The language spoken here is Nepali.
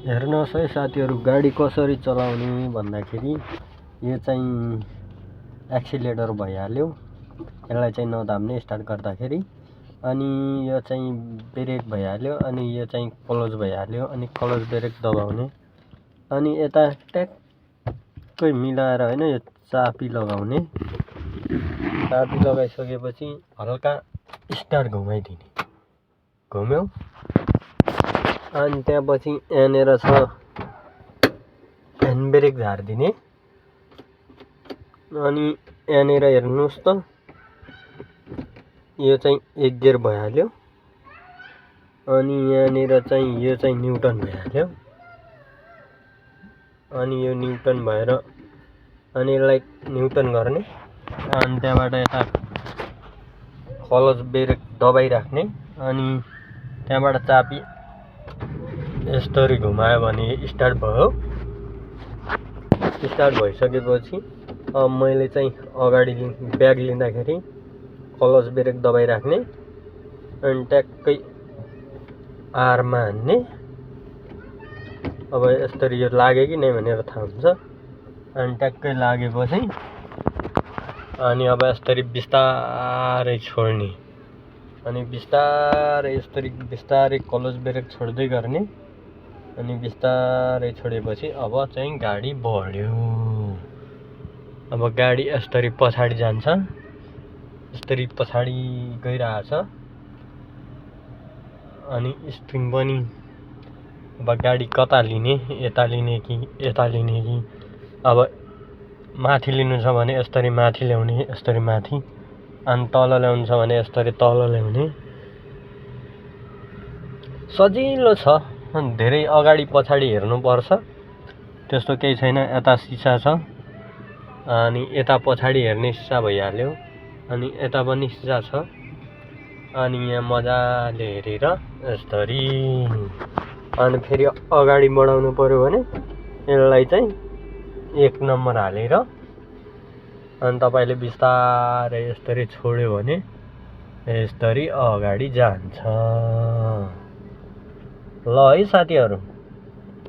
हेर्नुहोस् है साथीहरू, गाडी कसरी चलाउने भन्दाखेरि यो चाहिँ एक्सिलेटर भइहाल्यो। यसलाई चाहिँ नदाब्ने स्टार्ट गर्दाखेरि। अनि यो चाहिँ ब्रेक भइहाल्यो। अनि यो चाहिँ क्लच भइहाल्यो। अनि क्लच ब्रेक दबाउने। अनि यता ट्याक्कै मिलाएर होइन, यो चाबी लगाउने। चाबी लगाइसकेपछि हल्का स्टार्ट घुमाइदिने। घुम्यो। अनि त्यहाँपछि यहाँनिर छ ह्यान्ड ब्रेक झारिदिने। अनि यहाँनिर हेर्नुहोस् त, यो चाहिँ एक गियर भइहाल्यो। अनि यहाँनिर चाहिँ यो चाहिँ न्युटन भइहाल्यो। अनि यो न्युटन भएर अनि यसलाई न्युटन गर्ने। अनि त्यहाँबाट यता क्लच ब्रेक दबाइराख्ने। अनि त्यहाँबाट चाबी यसरी घुमायो भने स्टार्ट भयो। स्टार्ट भइसकेपछि अब मैले चाहिँ अगाडि ब्याक लिँदाखेरि क्लच ब्रेक दबाइराख्ने। अनि ट्याक्कै आरमा हान्ने। अब यसरी यो लाग्यो कि नै भनेर थाहा हुन्छ। अनि ट्याक्कै लागेपछि अनि अब यसरी बिस्तारै छोड्ने। अनि बिस्तारै यसरी बिस्तारै क्लच ब्रेक छोड्दै गर्ने। अनि बिस्तारै छोडेपछि अब चाहिँ गाडी बढ्यो। अब गाडी यसरी पछाडि जान्छ। यसरी पछाडि गइरहेछ। अनि स्प्रिङ पनि अब गाडी कता लिने, यता लिने कि यता लिने कि। अब माथि लिनु छ भने यसरी माथि ल्याउने, यसरी माथि। अनि तल ल्याउनु छ भने यसरी तल ल्याउने। सजिलो छ। धेरै अगाडि पछाडि हेर्नुपर्छ त्यस्तो केही छैन। यता सिसा छ। अनि यता पछाडि हेर्ने सिसा भइहाल्यो। अनि यता पनि सिसा छ। अनि यहाँ मजाले हेरेर यसरी। अनि फेरि अगाडि बढाउनु पर्यो भने यसलाई चाहिँ 1 नम्बर हालेर अनि तपाईँले बिस्तारै यसरी छोड्यो भने यसरी अगाडि जान्छ। ल है साथीहरू।